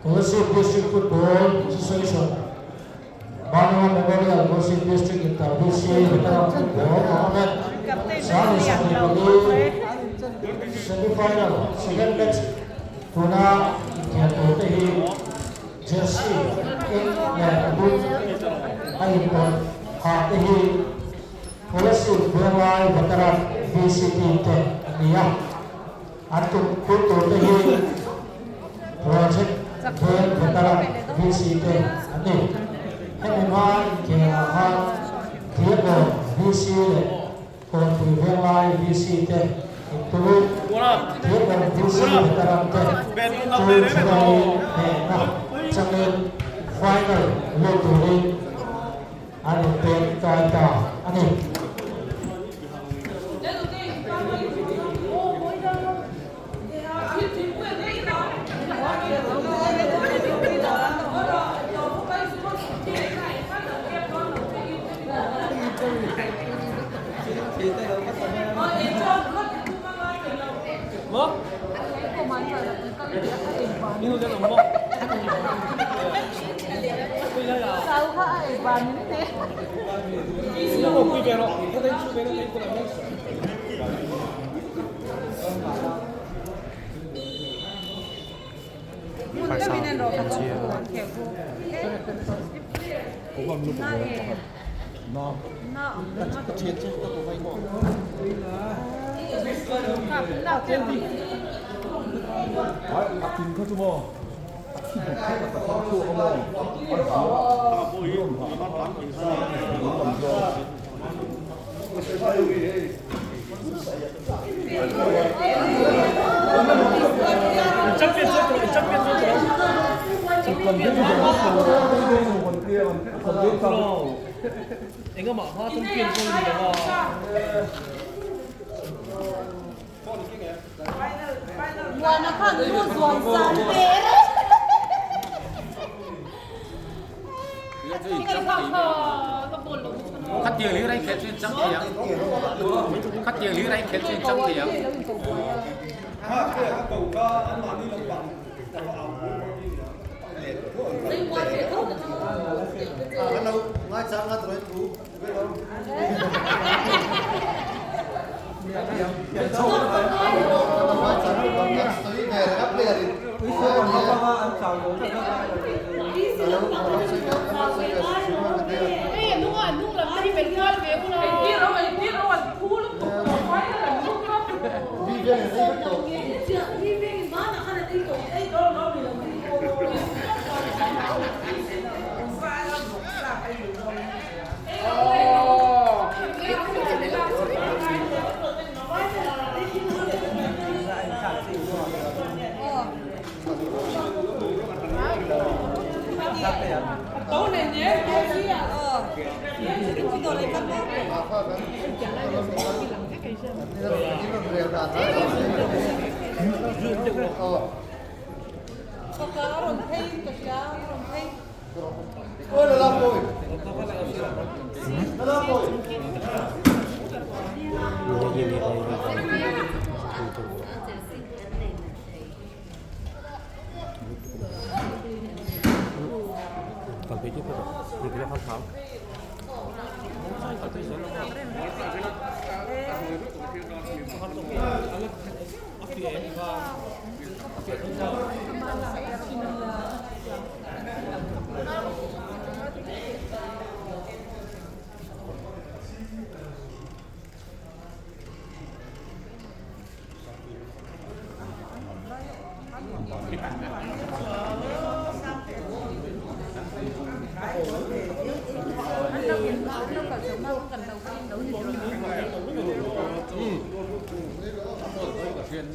Kolasib District Football Association Manoa Memorial Kolasib District Inter-VC Veteran Football Tournament 24 Semi-Final Second Match tuna inkhel tur te hi Jersey eng leh dum a inpawlh ha te hi Kolasib Venglai Veteran VC team te an ni a. An tum khur tur te hi Project Veng Veteran VC te an ni. Hemi hma inkhelah khan Diego VC leh Kawnpui Venglai VC te intulin Diego VC Veteran te chu Chennai hnehna changin final lut turin an inpek kai ta a ni.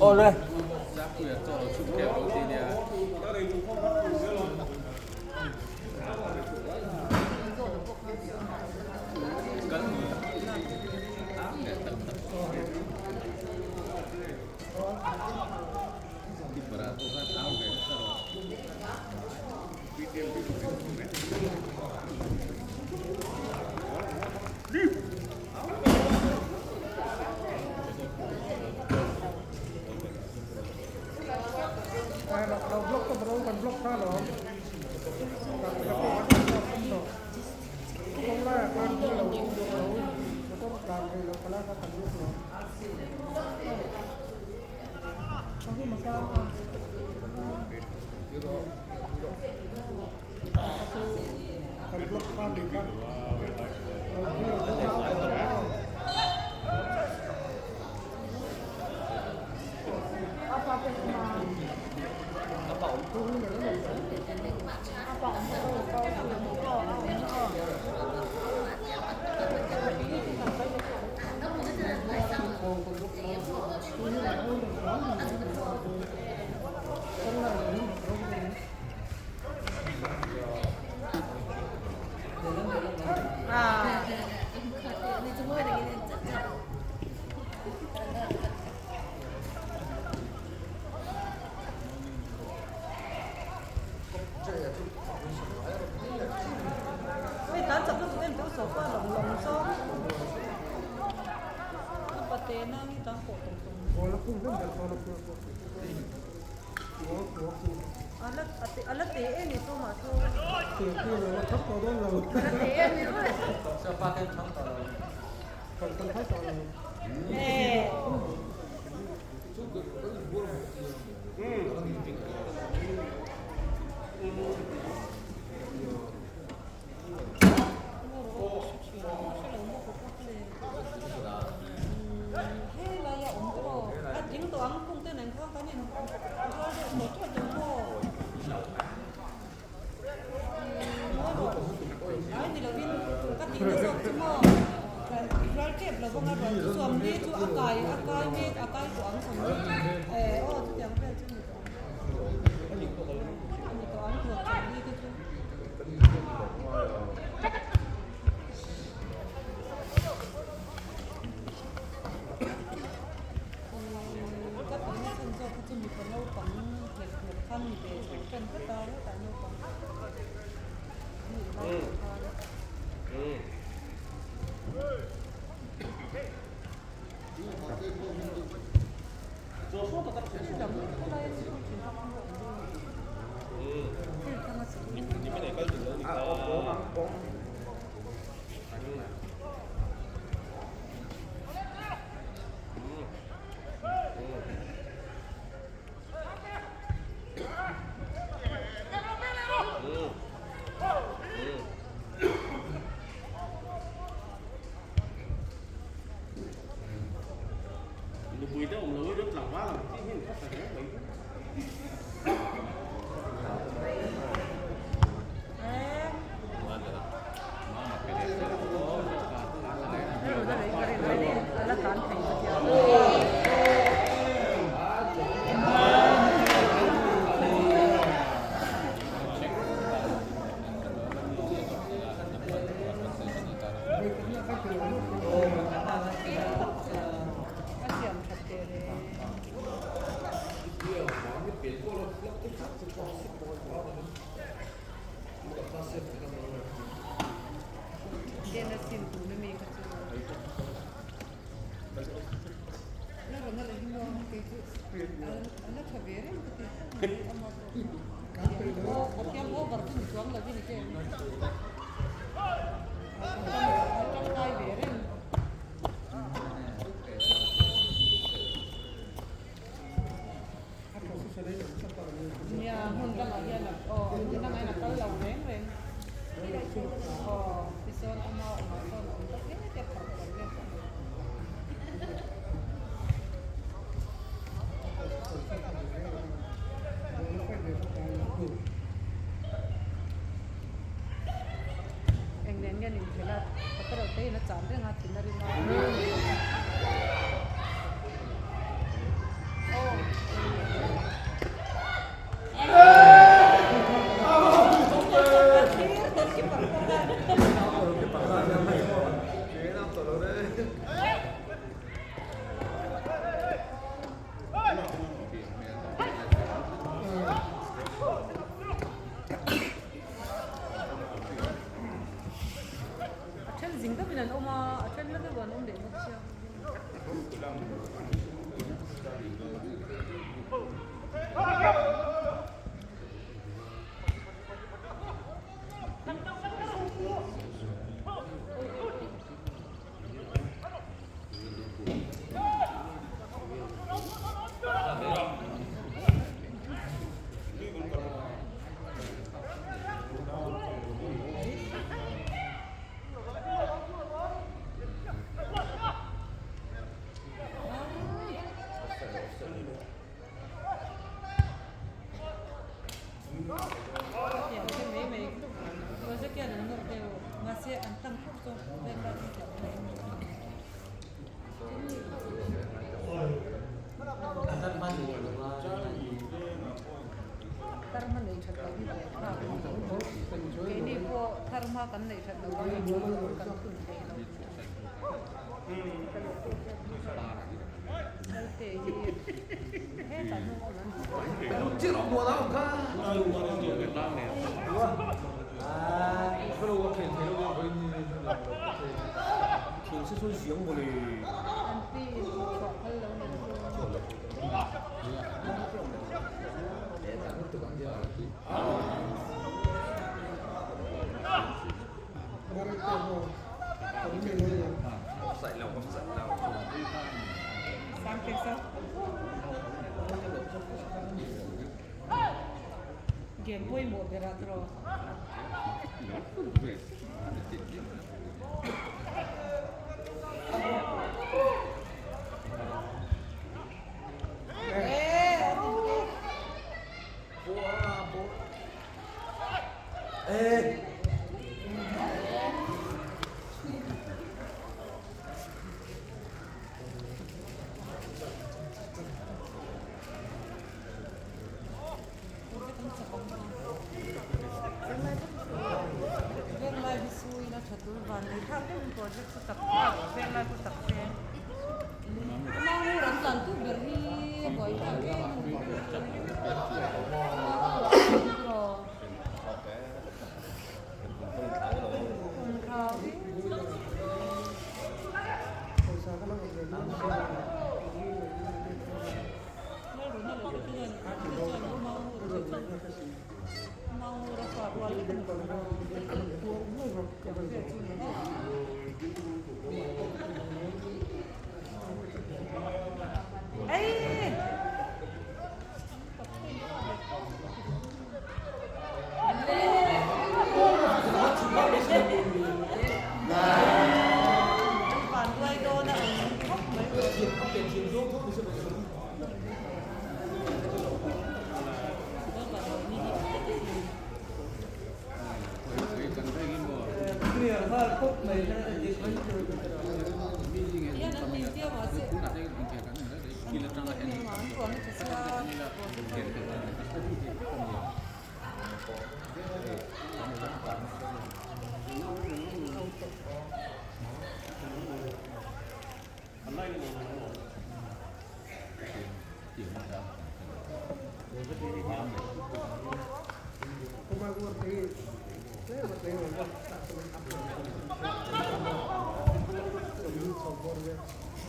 Awle.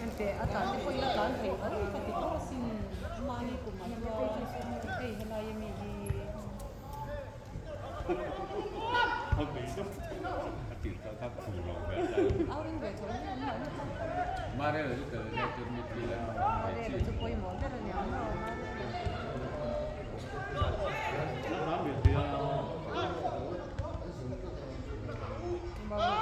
An teh a tlan te pawhin a tlan thei tho ka ti tho asin mahni kumah chuan hei helai ami hi. Au ring ve tho hi an mahni kha. Marel chu pawimawh ber a niang maw Marel.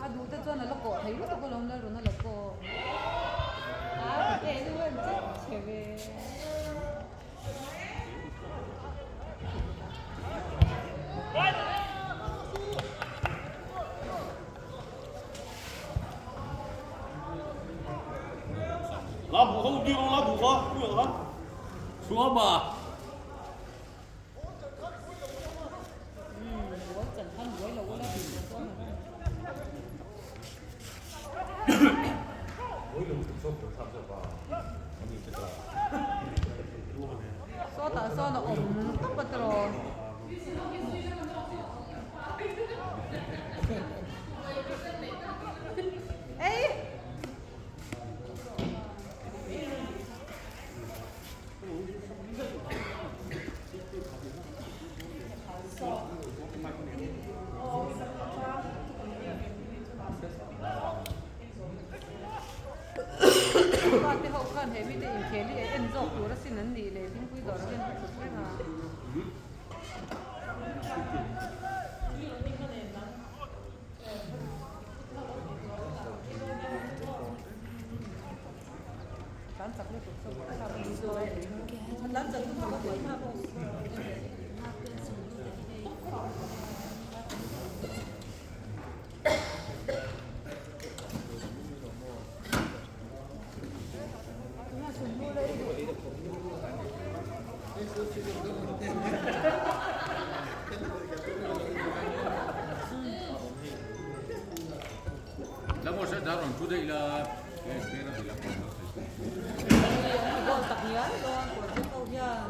A duh te chuan a la kawh thei lutuk alawm Lalrun a la kawh. A ti te chu an chet che ve. Sawtah sawn a awm tawp a tiraw. Ei! Fate ho khan he mite inkhel hi a en zawk tur asin an nih leh thingpui dawrah hian ka thut reng a. Tlan chak lutuk chu buaithlak a ni dawn. A tlan chak lutuk a buaithlak a ni. Goal tak ngial dawn Project ho hian.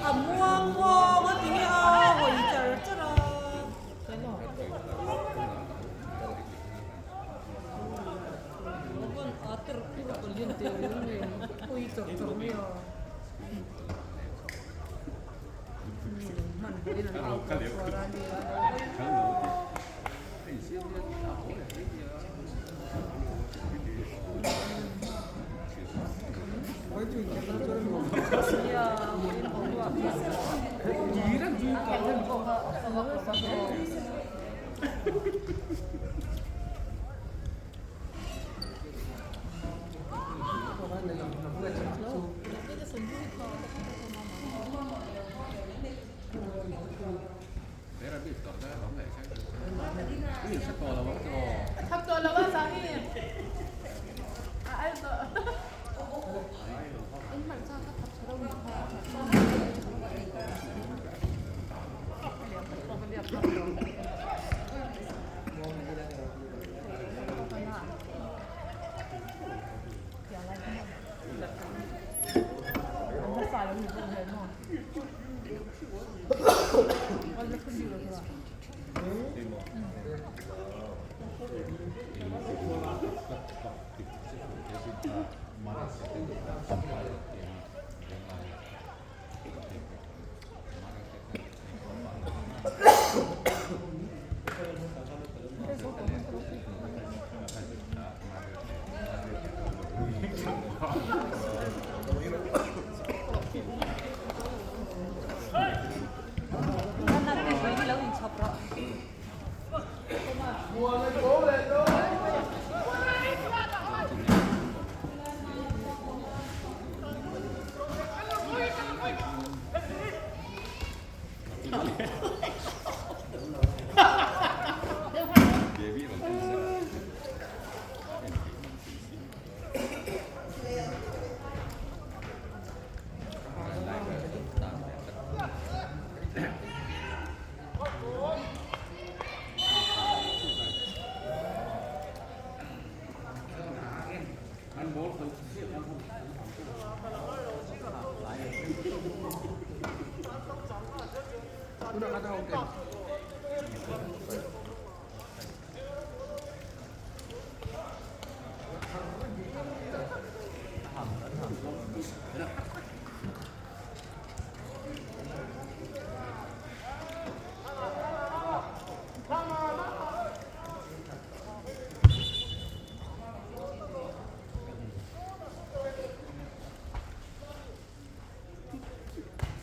A muang muang a ti nge a hawi char char a.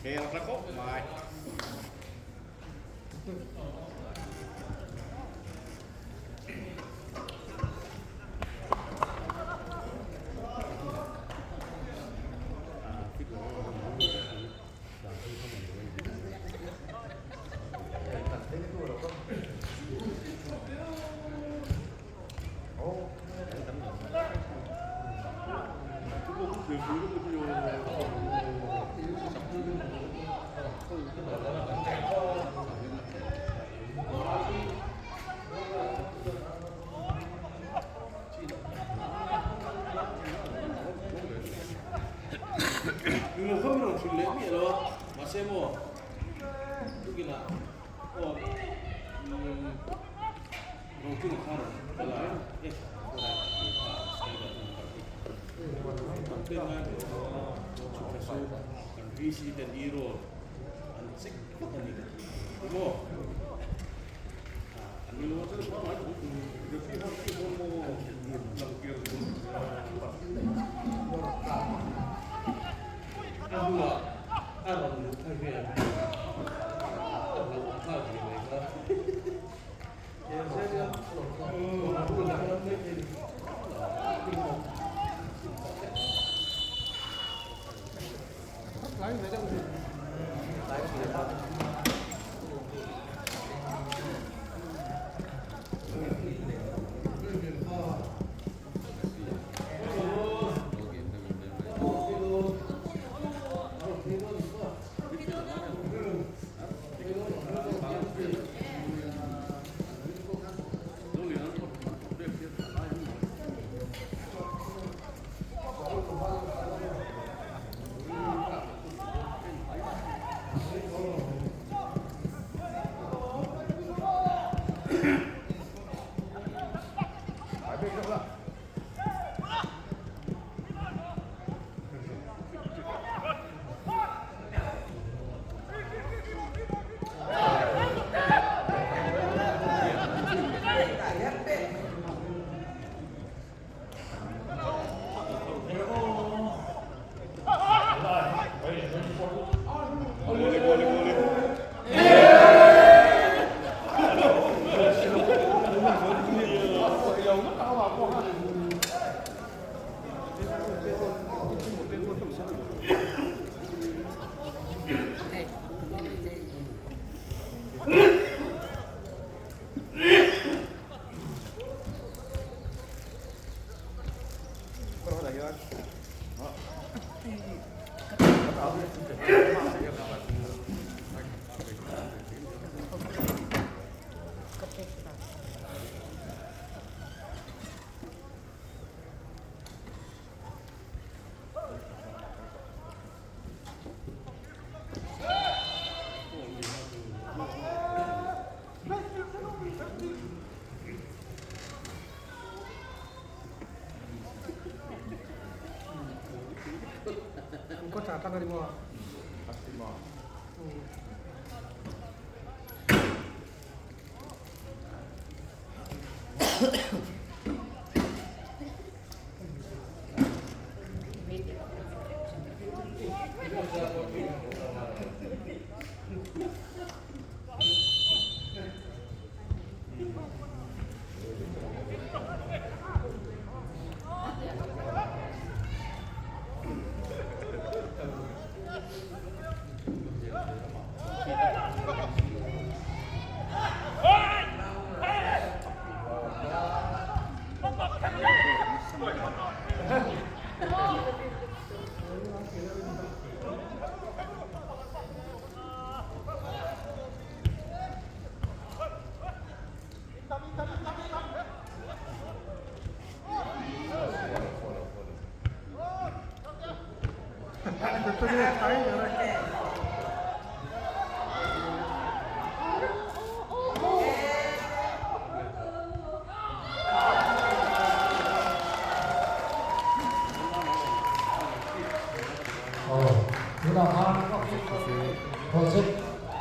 Khel tha khawp mai.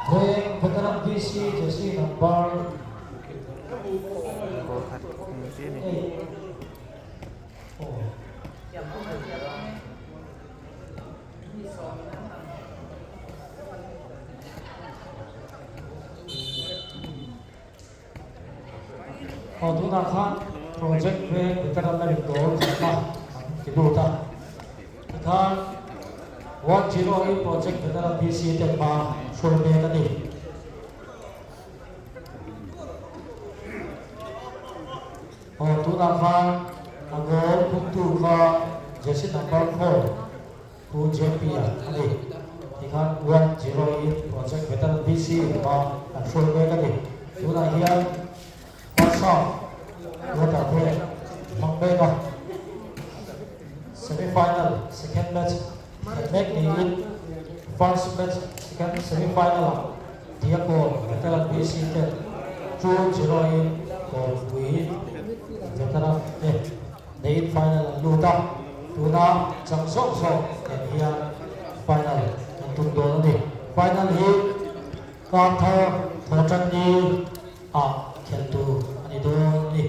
Veng Veteran VC Jersey number 8 aw. Aw tunah khan project veng veteran a rin dawn khat a an ti lut a tikhan 1-0 in project veteran VC te hma hruai mek a ni. Aw tunah khan a goal khumtu kha jersey number 4 Pu JP a a ni. Tikhan 1-0 in project veteran VC hma an hruai mek a ni. Tunah hian first half quarter break hmang mek a. Semi final second match khelh mek niin first match second semi final ah Diakon veteran VC ten 2-0 in Kawnpui veteran te neiin final an lut a, tuna chak zawk zawk nen hian final an tum dawn a ni. Final hi kar thar Thawhtanni ah khelh tur a ni dawn a ni.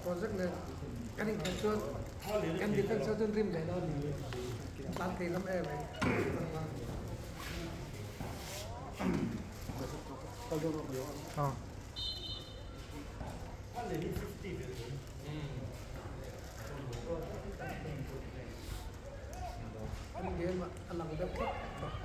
Project nen kan inkhelh chuan kan defense ho chuan rim leh dawn an tan thei hlawm em mai. An game a lang deuh tlat bawk.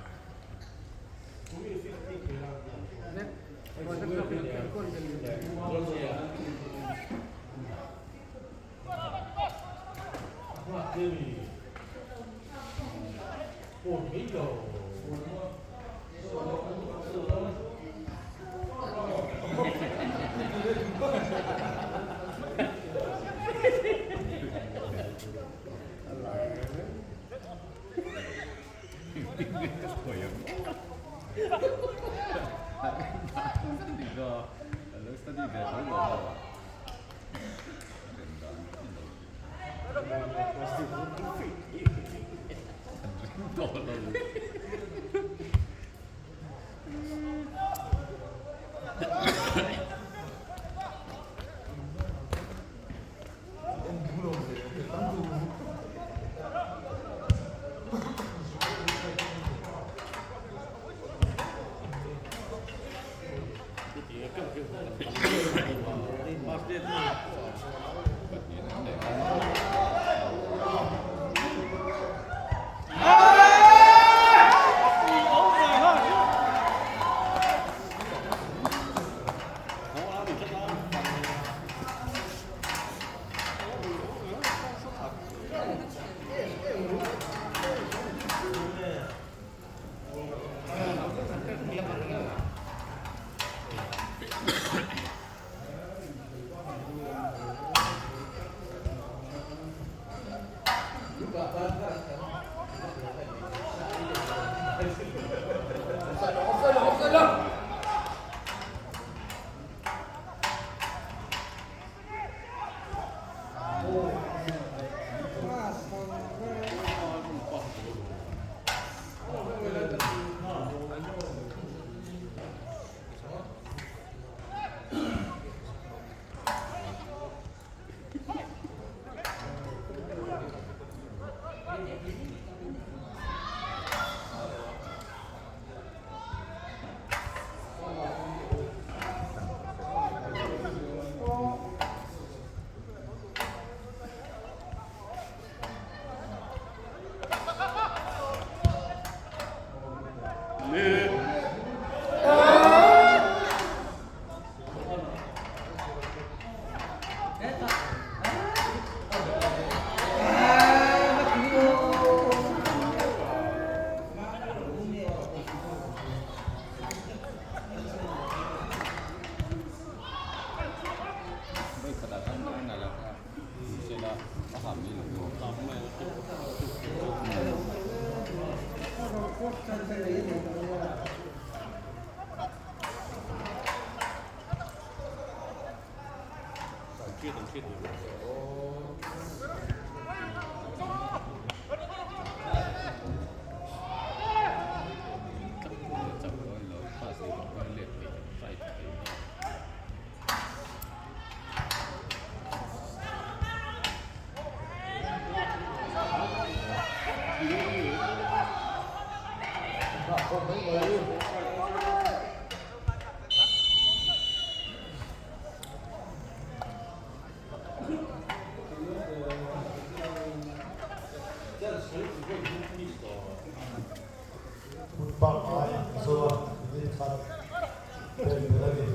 Hun pangngai Mizoram minute khat pek belh a ni.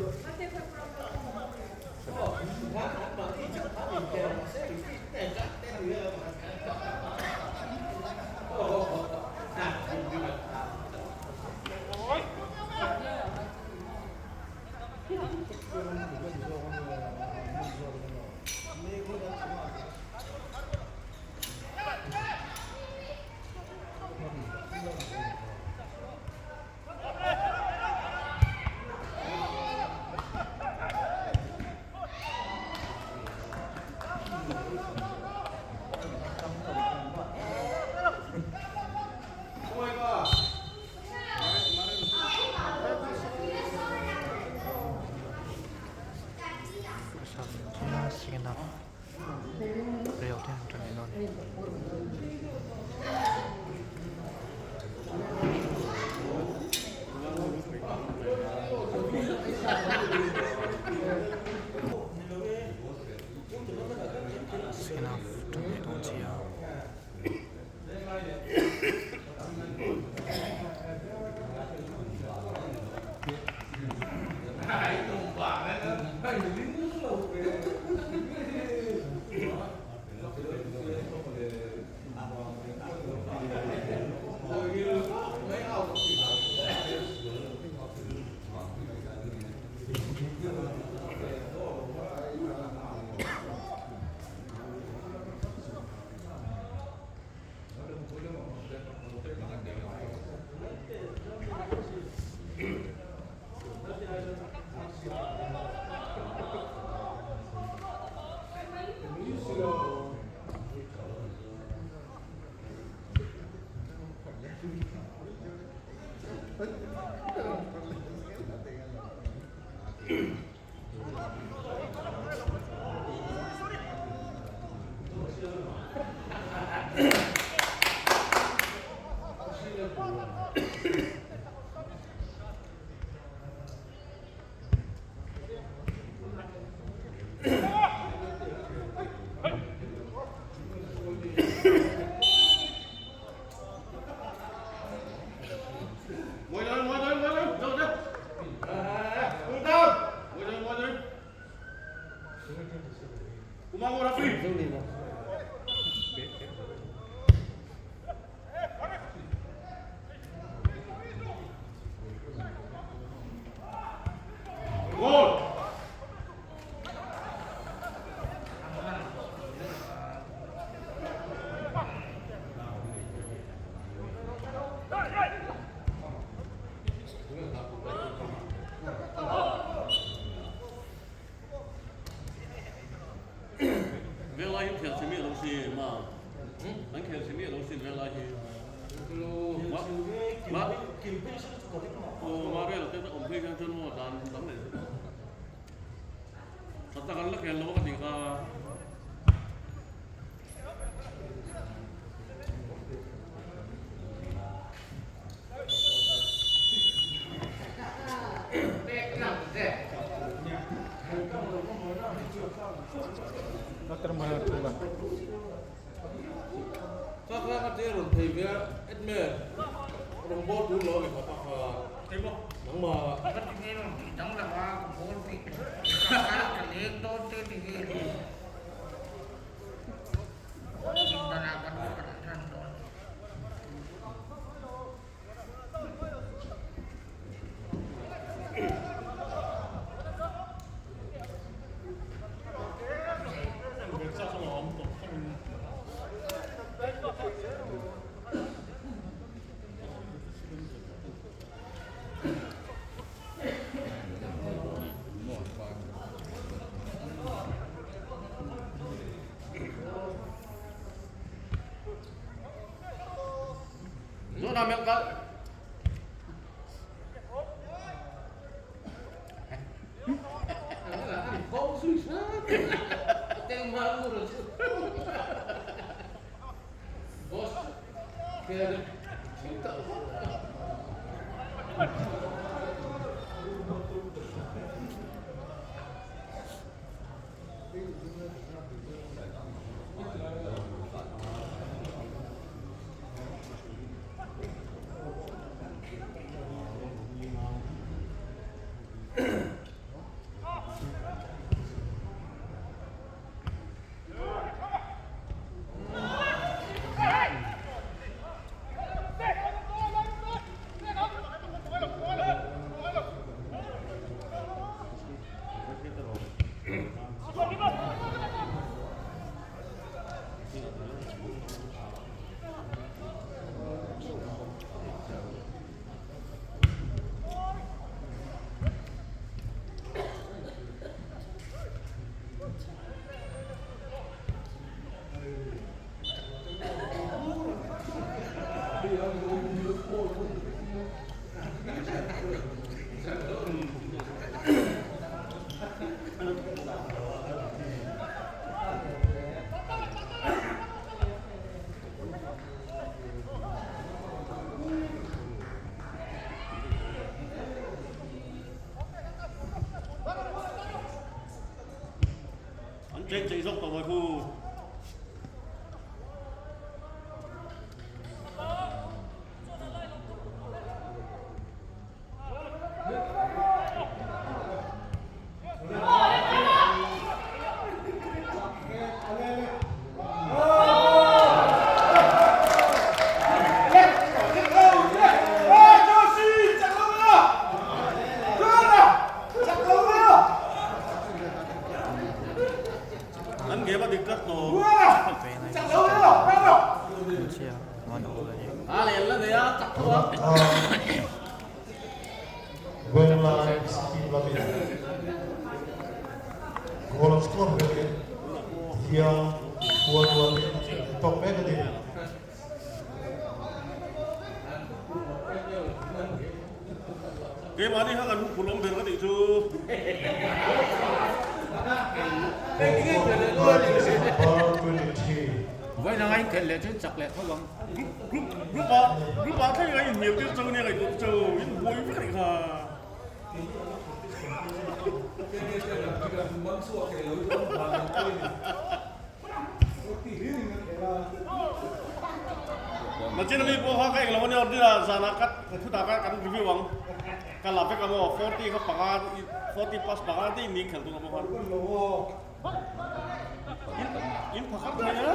Tuna mel kal. An chen chei zawk tawh mai khu. An game a dik tlat tawh. Venglai City lamin goal an score vekin hian huan huanin an tawk mek a ni. Keimahni kha kan huphurh awm ber ka tih chu. Vawiin anga inkhelh leh chuan chak leh tho ang. Group group ah group ah thleng a inhnial tir chau nia ngaihtuah chau in buai vek anih kha. Nachin ami pawh kha ka englo ania ordin ah zanah ka thutah kha kan review ang ka la vek ang aw 40 kha panga 40 plus panga te in inkhelh tur ang bawk a in phakhat thei a.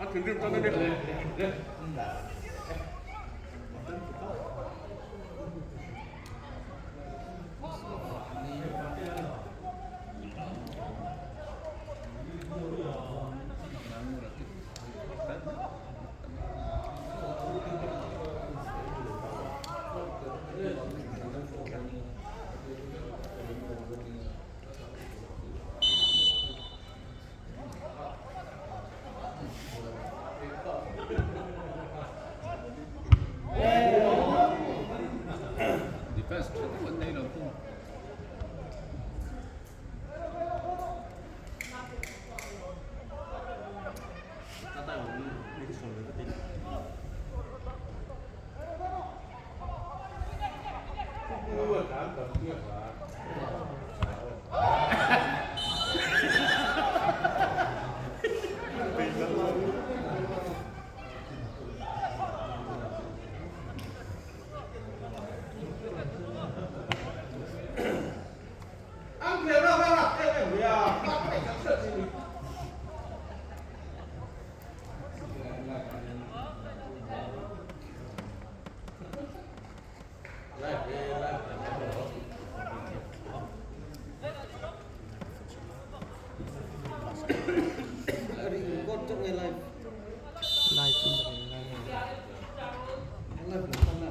A thinrim tan a ni. nge live? Live in. Live lo khan a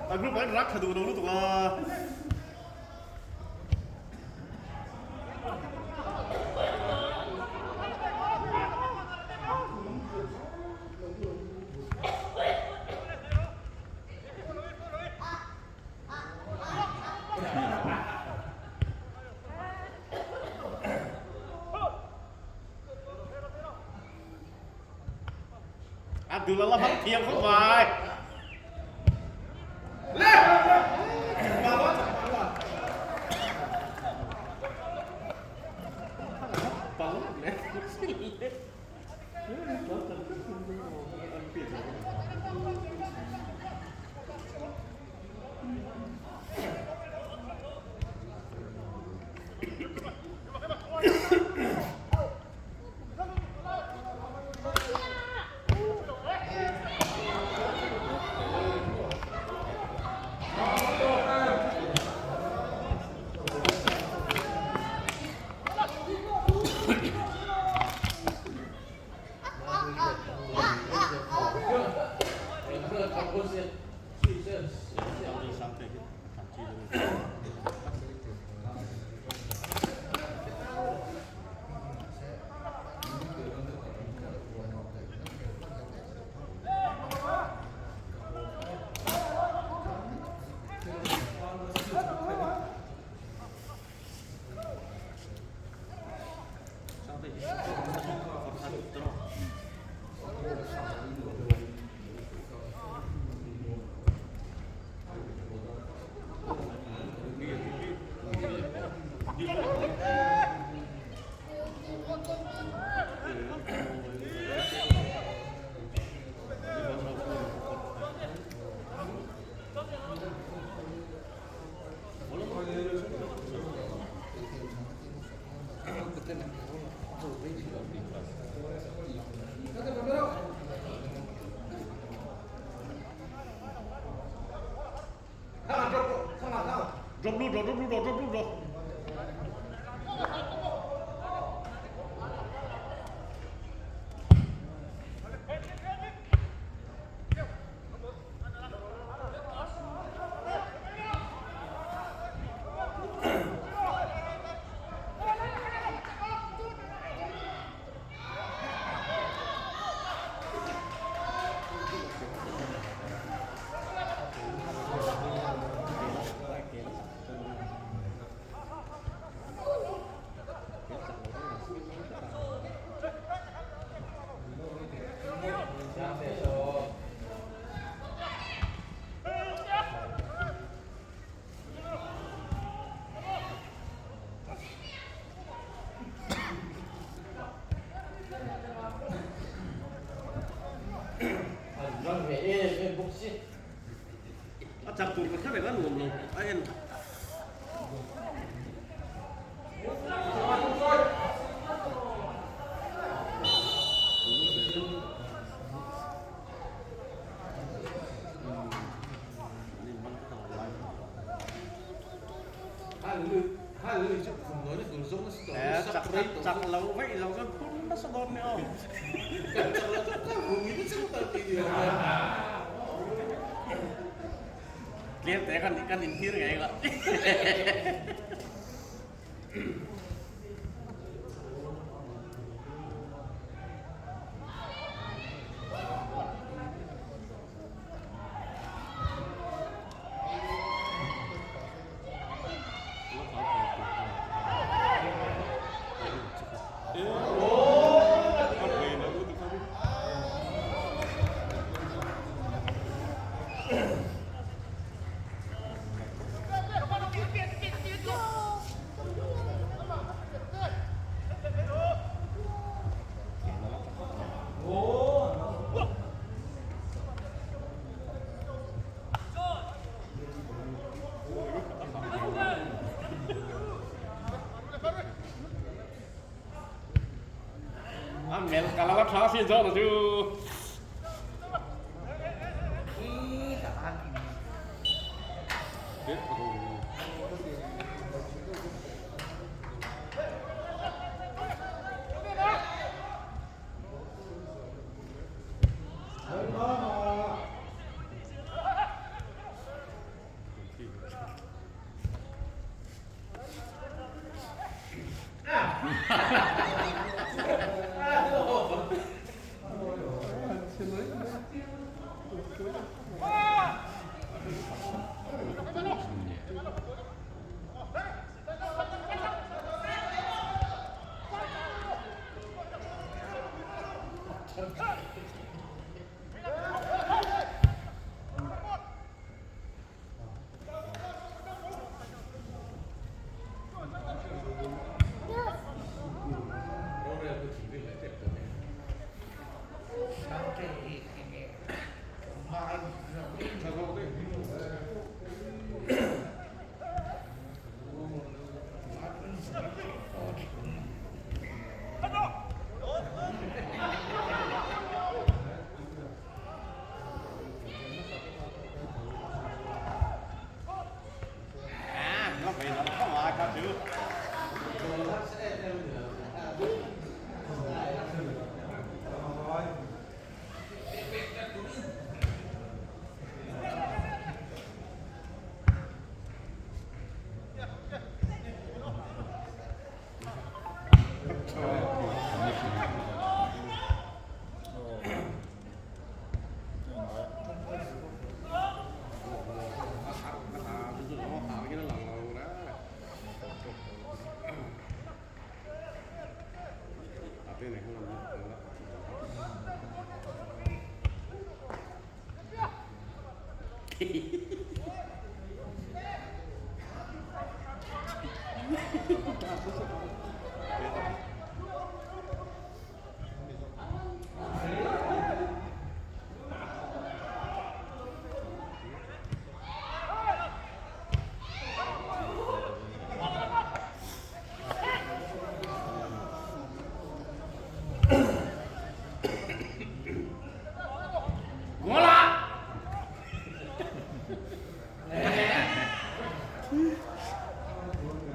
A group ah rak tha duh lo lutuk a. A dul a la hmang thiam khawp mai. Drop lut rawh, drop lut rawh, drop lut rawh. A chak tur ka hre reng a nuam lo a en. Chak chak lo veih lo chuan phur nasa dawn nia aw. Tlem te kan kan inhir ngei la. A mel ka lo a tha sin zawk na chu.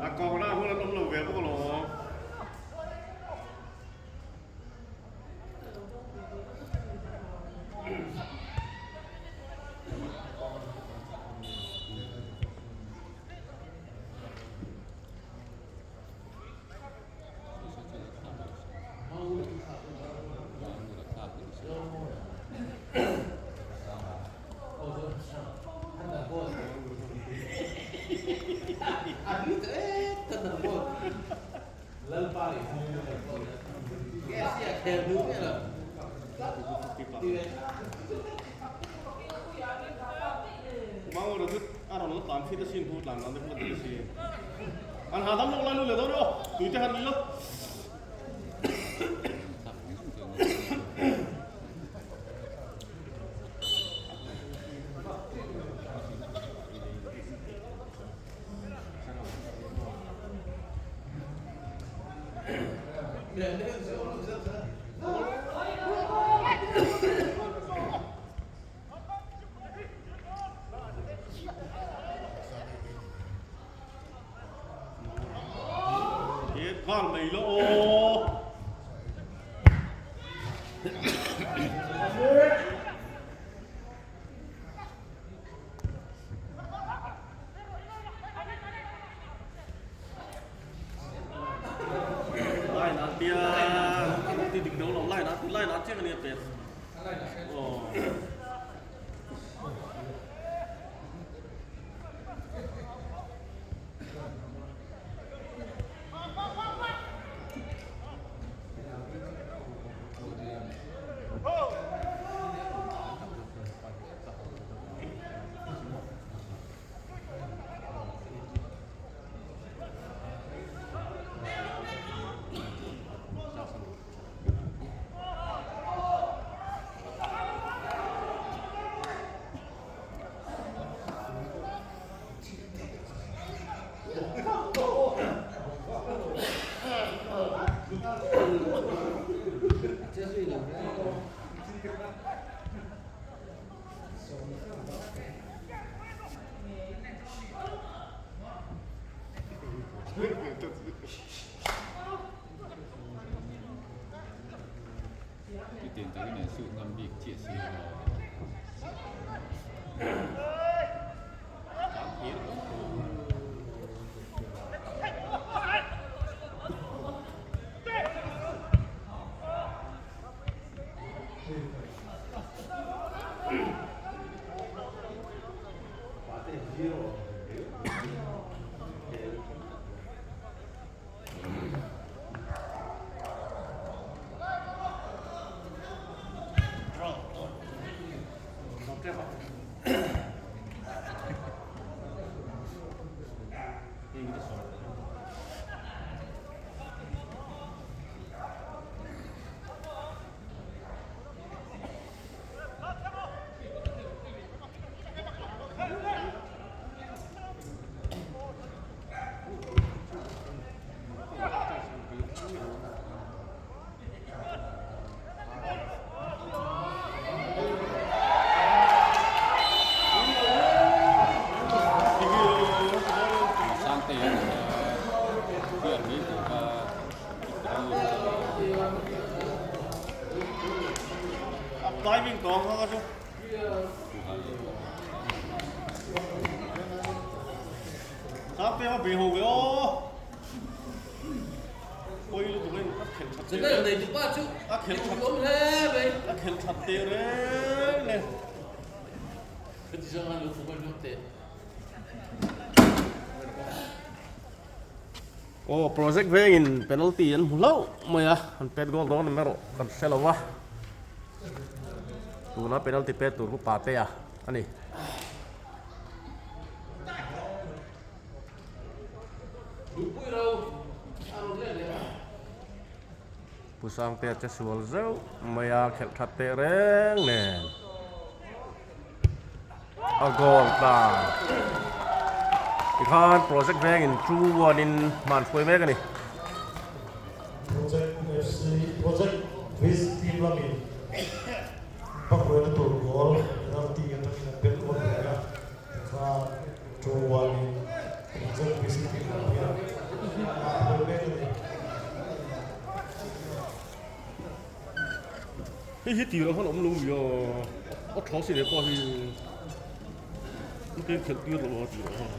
A kawng lah hun an awm lo ve bawk alawm. Mangura chu a rawn la tlan fit asin hu tlan dan te pawh a dik asin. An hahdam lawk lai lu leh dawn e aw, tui te han ni lo. Nghal mai la aw. Line an tia ti dik deuh lo line an ti line an chiang a nia pet. Aw. Chutiang takin an suit ngam bik chiah si lo. Tang hir awm tho. Diving tawng kha chu. Sang te bị hồ kìa ô. Ôi lu tụi mình a khelh that te a khelh that a khelh that te reng nen. Aw project vengin penalty an hmu hlauh mai a, an pet goal dawn em erawh kan hre lo va, tuna penalty pet tur chu Patea a ni. Pu Sangtea che sual zeuh mai a, khelh that teh reng nen a goal ta. Tikhan project vengin 2-1 in hman hruai mek a ni. Project FC Project Viz team lamin hmahruaina tur goal penalty atangin an bet awn leh a. Tikhan 2-1 in Project Viz team lam hian hmahruai mek a ni. Hei hi tirah khan awm lo mi a, a tha si leh pawh hi ka inkhelh tir lo a tirah khan.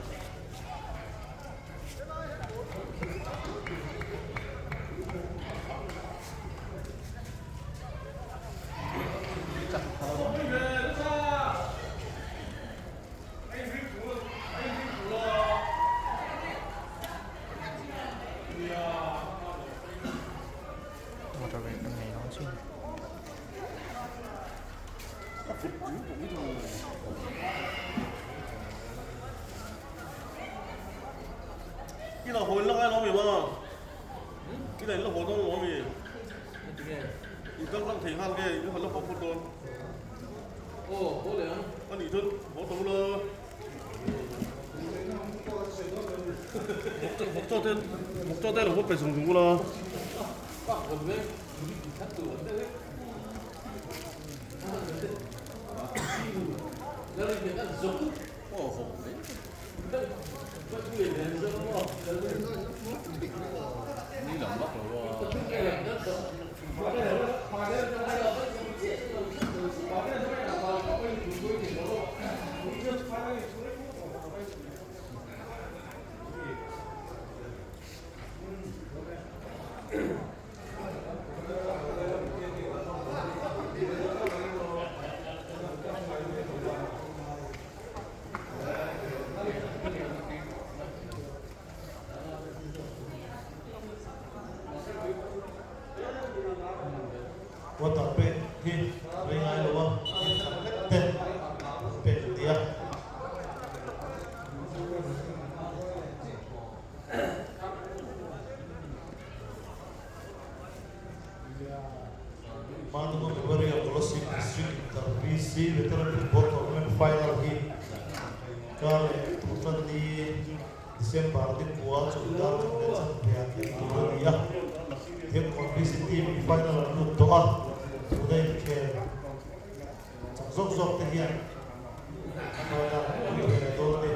I lo haw in la ngai lo mi ba? I la in la haw dawn lo mi? I kal tlang thei nghal nge i la haw phawt dawn? A nih chuan haw tawh ula. Vawk chaw te vawk chaw te lo va pe zung zung ula. Water pek hi rei ngai lo a, in khat lek te an pek a nia. Manuma Memorial Kolasib District Inter VC Veteran Football Tournament Final hi kar leh tur tan ni December ni kua chawlhdan khat leh chanve ah khelh tur a ni a. Thilkawn VC team in final an lut tawh a, tuna inkhel chak zawk zawk te hian final an lut ve leh dawn a ni.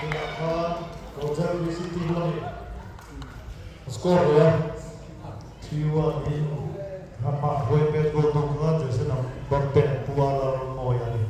Tunah khan Roger VC team lamin score leh a, 3-1 in ramah huai pet goal tum kha Jason Mbappe an pu a, Lalrawnmawia a ni.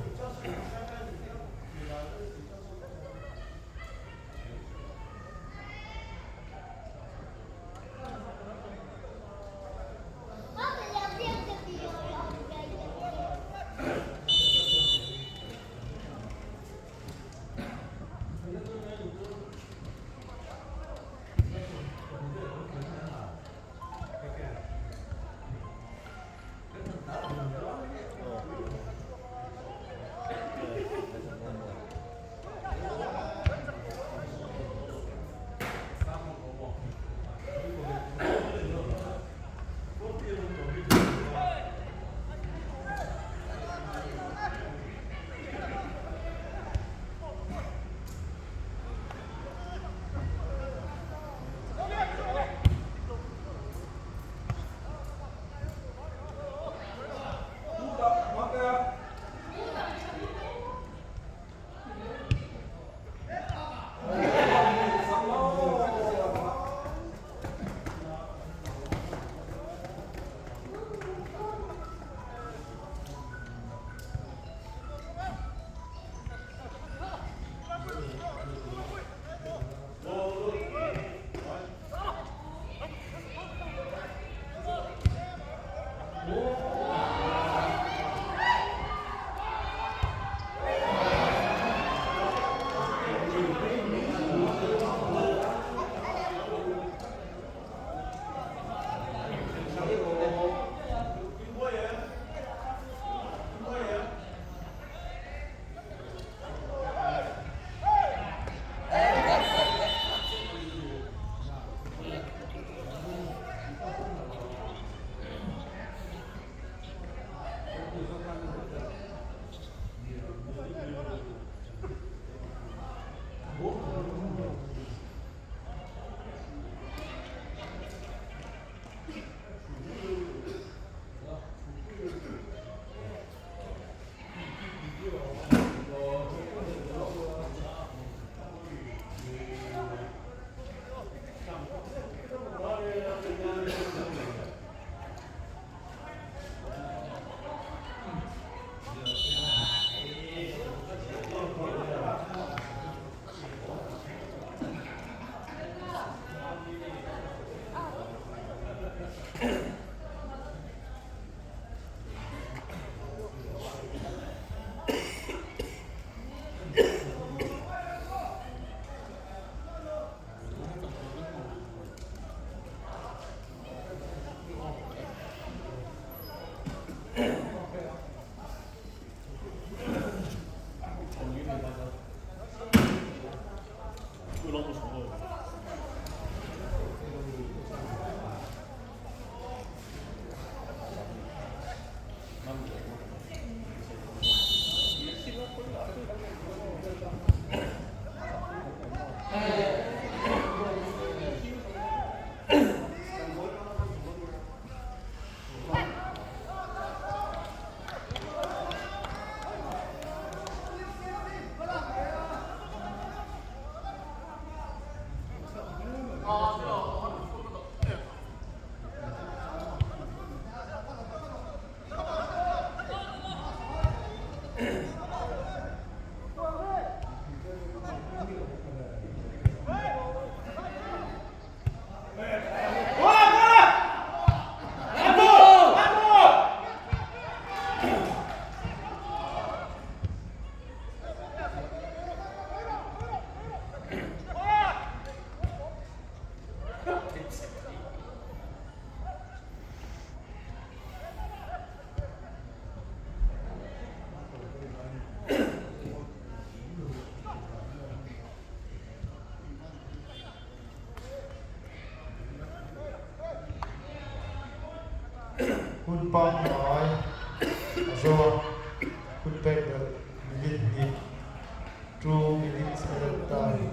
Hun pangngai a zo a, hun pek belh minute hnih, 2 minutes added time.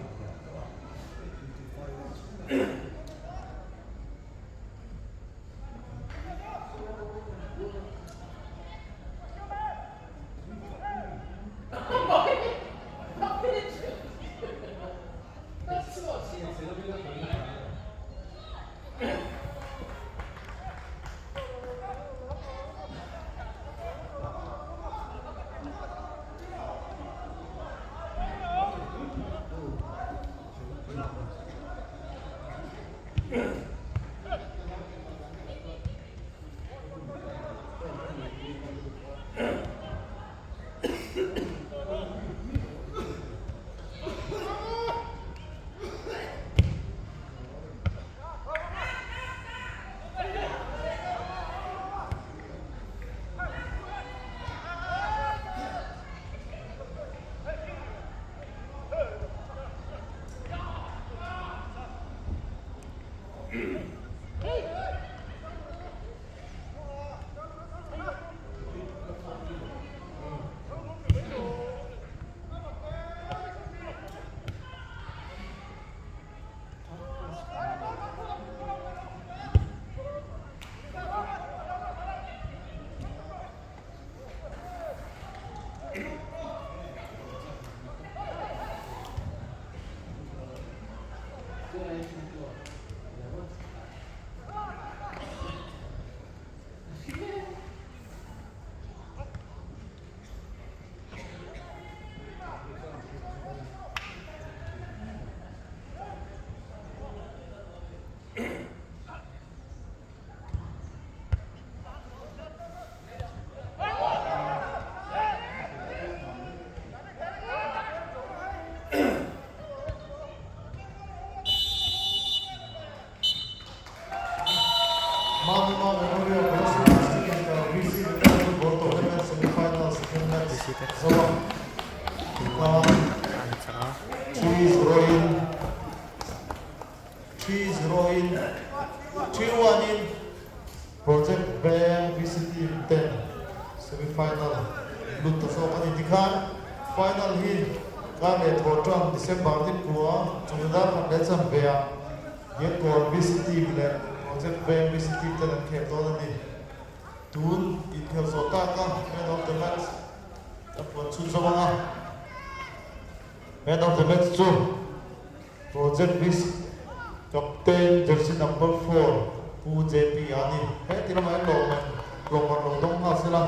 Manuna Memorial Kolasib District Inter VC Veteran Football Tournament Semi-Final Second Match Zoa Tikhan 3-0 in 3-0 in 3-1 in Project Veng VC Team ten Semi-Final lut ta zawk a ni. Tikhan Final hi kar leh thaw tan December ni pua chawhnu khat leh chanve ah Diankawn VC Team leh Project Veng VC Team ten an khel dawn a ni. Tun inkhel zawh tak a Man of the Match a puan chhun zawm ang a. Man of the Match chu Project VC Captain Jersey Number 4 Pu JP a ni. He ti lamah hian lawmman lawmman lo dawng nghal sela.